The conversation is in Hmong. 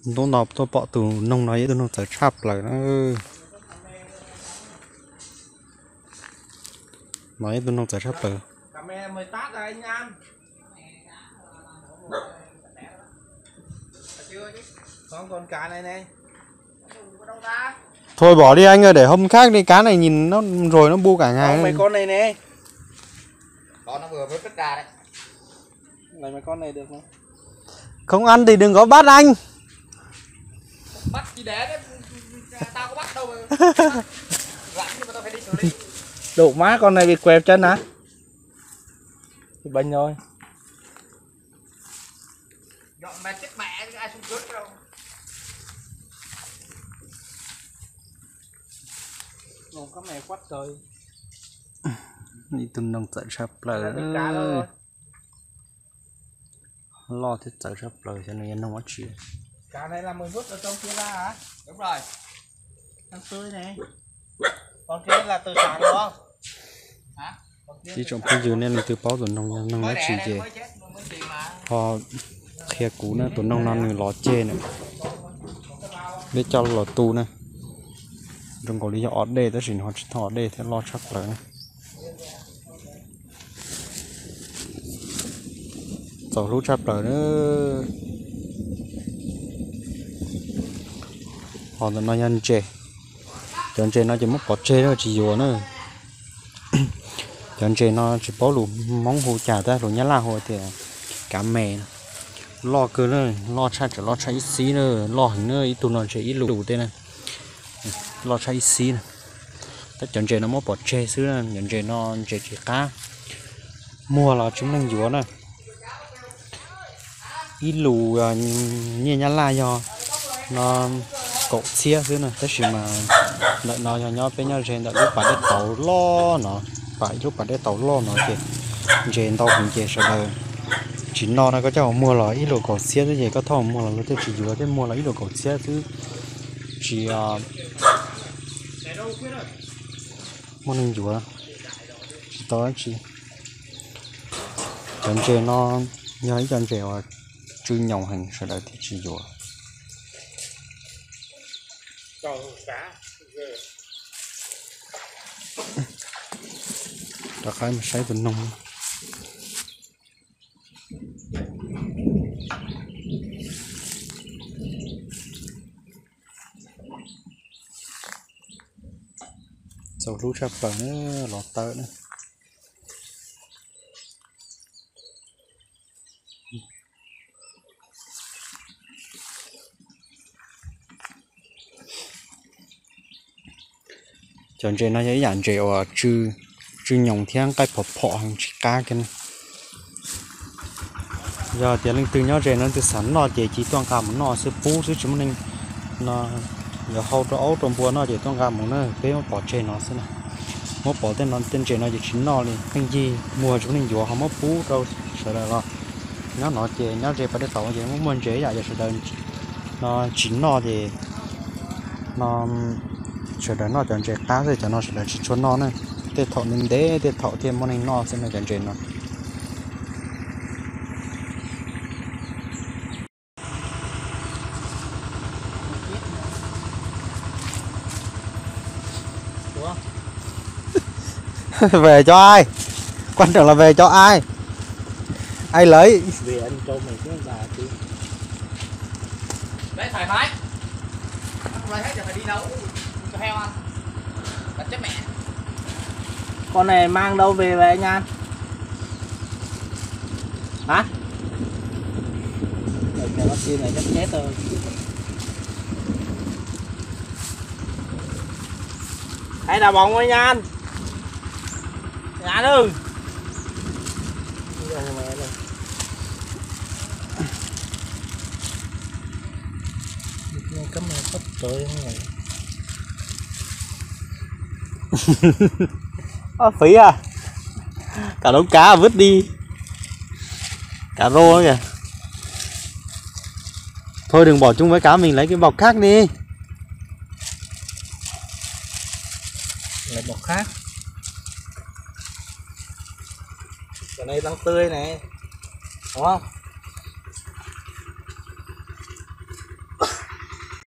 Hnub no tuaj pom tus noog no yog ib tug noog txawv tshaj plaws na. No yog ib tug noog txawv tshaj plaws. Thôi bỏ đi anh ơi, để hôm khác đi, cá này nhìn nó rồi nó bu cả ngày. Con này nè. Con nó vừa mới vứt ra đấy. Này mà con này được không? Không ăn thì đừng có bắt anh. Bắt thì để đấy, tao có bắt đâu mà. Rảnh nhưng mà tao phải đi xử lý. Đủ má con này bị què chân hả? Thì bệnh rồi. Dọn mệt chết mẹ, ai xung quanh đâu. Nông có mẹ quắt trời. Ib tug noog txawv tshaj plaws. Loj thiab txawv tshaj plaws, xyov nws yog noog dab tsi. Cá này là mười phút ở trong kia ra hả? Đúng rồi. Ăn tươi này. Còn kia là từ sáng đúng không? Hả? Ib tsoom phooj ywg, nej leej twg paub tus noog yog noog dab tsi ces ho qhia kuv na. Tus noog no nws lov ceg na, peb coj los tu na. Zoo nkaus li yog o dej tab sis nws ho tsis tau o dej thiab, loj tshaj plaws na. Txaus hlub tshaj plaws na. Ho ntawm no yog ntses. Cov ntses no ces muab pov tseg lawm tsis yuav na. Cov ntses no tsis paub lus Hmoob hu cas tab lus Nyab Laj hu tias kav mes. Loj kawg na, loj tshaj, tseem loj tshaj ib xib na, loj heev na, ib tug no ntshe ib lus tej na. Loj tshaj ib xib na. Tab cov ntses no muab pov tseg xwb na, cov ntses no ntses tsis qab, muag los tsis muaj neeg yuav na. Ib lus nyiaj Nyab Laj yog no kaum txhiab xwb na, tab sis mas ntawm no yog nyob peb nyob ze ntawm lub pas dej tauv loj no, pas ib lub pas dej tauv loj no ces ntses ntau heev ces sawv daws tsis noj no. Koj coj mus muag los ib lus kaum txhiab xwb ces koj thauj mus muag los luag thiaj tsis yuav, thiaj muag los ib lus kaum txhiab xwb tsis muaj neeg yuav, tsis tau dab tsi. Cov ntses no yog ib co ntses uas tsw nyoos heev, sawv daws thiaj tsis yuav. Rov qab mus saib tus noog. Txaus hlub tshaj plaws na, los tawm na. Cov ntses no yog ib yam ntses uas tsw nyoos thiab nqaij phom phom heev tsis qab kiag na. Yog tias leej twg nyob ze no leej twg xav noj ces cia tuaj nqa mus noj xwb, pub xwb tsis muaj neeg no. Yuav hau rau aub rau npua noj ces tuaj nqa mus na, peb muab pov tseg no xwb na. Muab pov tej no, tej ntses no ces tsis noj li, pheej yig muag tsis muaj neeg yuav, ho muab pub rau sawv daws los. Nyob no ces nyob ze pas dej tauv ces muaj muaj ntses ib yam, yog sawv daws no tsis noj ces no sawv daws noj cov ntses qab xwb, cov no sawv daws tsis tshua noj na. Tej thaum ntev ntev tej thaum thiaj muaj neeg noj xwb no cov ntses no. Về cho ai? Quan trọng là về cho ai? Ai lấy? Về ăn cho mày chứ già chứ. Đấy, thoải mái. Ăn hôm nay hết giờ phải đi đâu. Cho heo ăn. Và chết mẹ. Con này mang đâu về về anh ăn? Hả? Đợi kìa, vaccine này chắc chết rồi. Hãy đào bóng với Nhan. Nhan ơi. Cắm này sắp tới này. Ơ, phí à? Cả đống cá vứt đi. Cá rô kìa. Thôi đừng bỏ chung với cá, mình lấy cái bọc khác đi. Lấy bọc khác. Cái này đang tươi này. Đúng không?